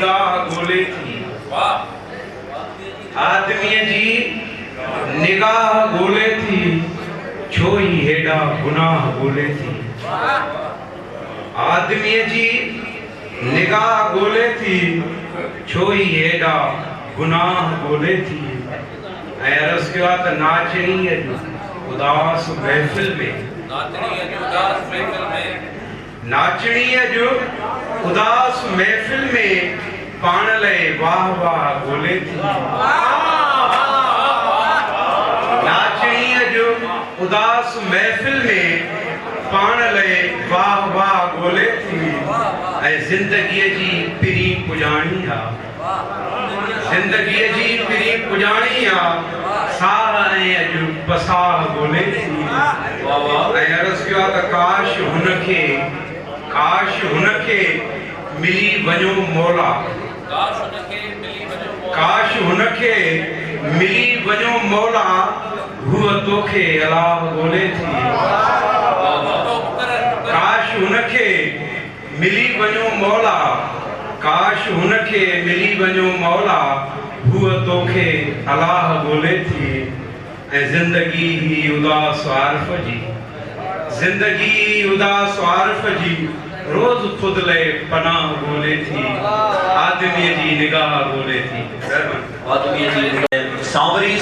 نگاهه ڳولي ٿي. آدميء جي نگاهه ڳولي ٿي، ڇو هي هيڏا گناهه ڳولي ٿي. آدميء جي نگاهه ڳولي ٿي، ڇو هي هيڏا گناهه ڳولي ٿي. ۽ عرض ڪيو آ ته ناچڻي اڄ اداس محفل ۾. ناچڻي اڄ اداس محفل ۾ پاڻ لئه واهه واهه ڳولي ٿي. ناچڻي اڄ اداس محفل ۾ پاڻ لئه واهه واهه ڳولي ٿي ۽ زندگيء جي پرين پڄاڻي آ. زندگيء جي پرين پڄاڻي آ. ساهه ۽ اڄ پساهه ڳولي ٿي. ۽ عرض ڪيو آ ته ڪاش هن کي، ڪاش هن کي ملي وڃو مولا. ڪاش هن کي ملي وڃو مولا، هوء توکي الاهه ڳولي ٿي. ڪاش هن کي ملي وڃو مولا، ڪاش هن کي ملي وڃو مولا، هوء توکي الاهه ڳولي ٿي. ۽ زندگي هي اداس عارف جي، زندگي هي اداس عارف جي، روز خود لئه پناهه ڳولي ٿي، آدميء جي نگاهه ڳولي ٿي. مهرباني. آدميء جي نگاهه سانوري.